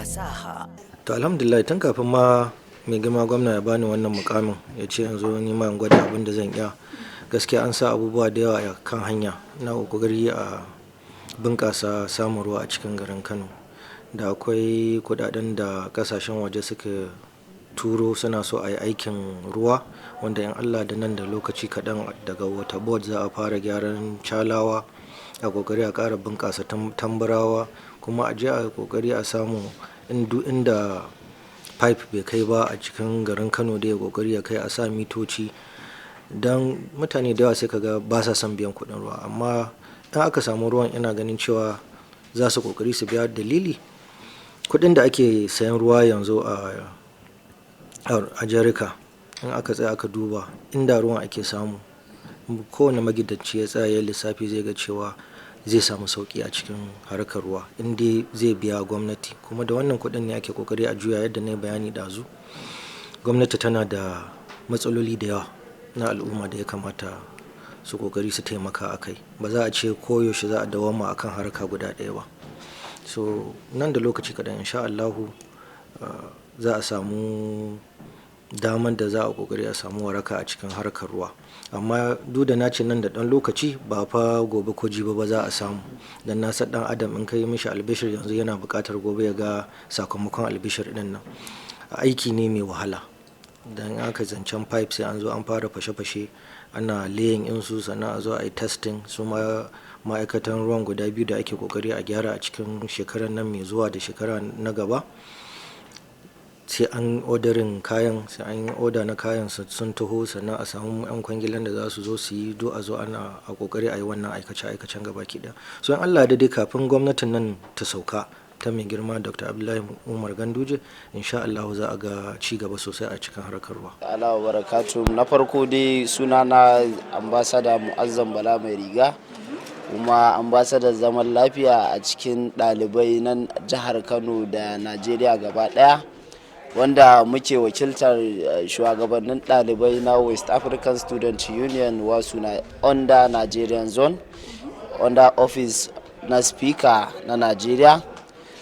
Fasaha. To, alhamdulillah, tun kafin ma mai girma gwamna ya bani wannan mukamin, ya ce yanzu ni ma in gwada abin da zan iya, gaskiya an sa abubuwa da yawa a kan hanya na kokari a bunƙasa samun ruwa a cikin garin Kano. Da akwai kudaden da kasashen waje suka turo, suna so a yi aikin ruwa, wanda in Allah da nan da lokaci kaɗan daga Water Board za a fara gyaran Challawa, a kokari a ƙara bunƙasa Tamburawa, kuma a je a kokari a samu inda pipe bai kai ba a cikin garin Kano da ya kokari ya kai, a sa mitoci, don mutane da yawa sai kaga ba sa son biyan kuɗin ruwa. Amma in aka samu ruwan, ina ganin cewa za su kokari su biya. Dalili, kuɗin da ake sayan ruwa yanzu a jarika, in aka tsaya aka duba inda ruwan ake samu, kowane magidanci ya tsaya ya lissafi, zai ga cewa zai samu sauki a cikin harkar ruwa in dai zai biya gwamnati. Kuma da wannan kuɗin ne ake kokari a juya. Yadda na yi bayani ɗazu, gwamnati tana da matsaloli da yawa na al'umma da ya kamata su kokari su taimaka a kai. Ba za a ce koyaushe za a dawama akan harka guda ɗaya ba. So nan da lokaci kaɗan, insha Allahu, za a samu daman da za a kokari a samu waraka a cikin harkar ruwa. Amma duk da na ce nan da ɗan lokaci, ba fa gobe ko jibi ba za a samu, dan na san ɗan adam, in ka yi mishi albishir yanzu, yana buƙatar gobe ya ga sakamakon albishir ɗin nan. Aiki ne mai wahala, dan aka zancen pipe, sai an zo an fara fashe-fashe, ana laying insu, sannan a zo a yi testing. Su ma ma'aikatan ruwan guda biyu da ake kokari a gyara a cikin shekarar nan mai zuwa da shekara na gaba, sai an ordering kayan, sai an yi order na kayan sun taho, sannan a samu 'yan kwangilan da za su zo su yi. Do a zo ana a kokari a yi wannan aikace aikacen gaba ki ɗaya. So in Allah da dai kafin gwamnatin nan ta sauka, ta mai girma Dr. Abdullahi Umar Ganduje, insha Allah za a ga ci gaba sosai a cikin harkar ruwa. Allah wa barakatu. Na farko dai, suna na Ambassador Mu'azzam Bala Mai Riga, kuma ambassador zaman lafiya a cikin ɗalibai na jihar Kano da Najeriya gaba ɗaya, wanda muke wakiltar shugabannin ɗalibai na West African Student Union, wasu na under Nigerian Zone, under office na Speaker na Nigeria.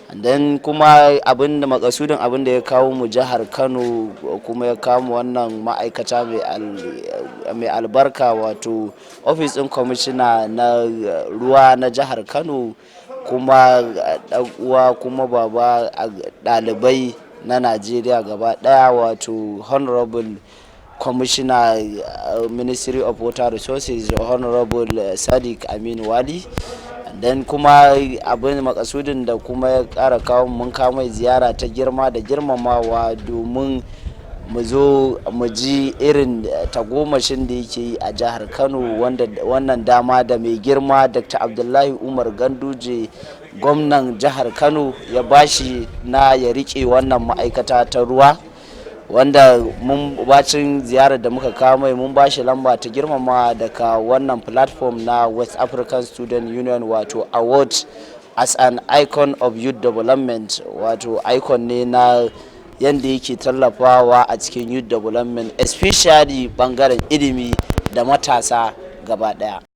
And then kuma abin da makasudin abin da ya kawo mu jihar Kano, kuma ya kawo mu wannan ma'aikata mai albarka, wato ofis ɗin kwamishina na ruwa na jihar Kano, kuma uwa kuma baba ɗalibai na Najeriya gaba ɗaya, wato Honorable Commissioner, Ministry of Water Resources, Honorable Sadiq Aminu Wali. Dan kuma abin makasudin da kuma ya kara kawo mun kawo mai ziyara ta girma da girmamawa, domin mu zo mu ji irin tagomashin da yake yi a jihar Kano, wanda wannan dama da mai girma Dr. Abdullahi Umar Ganduje, gwamnan jihar Kano, ya bashi na ya rike wannan ma'aikata ta ruwa, wanda mun bacin ziyarar da muka kawo mai, mun bashi lamba ta girmama daga wannan platform na West African Student Union, wato award as an icon of youth development, wato icon ne na yadda yake tallafawa a cikin youth development, especially bangaren ilimi da matasa gaba daya.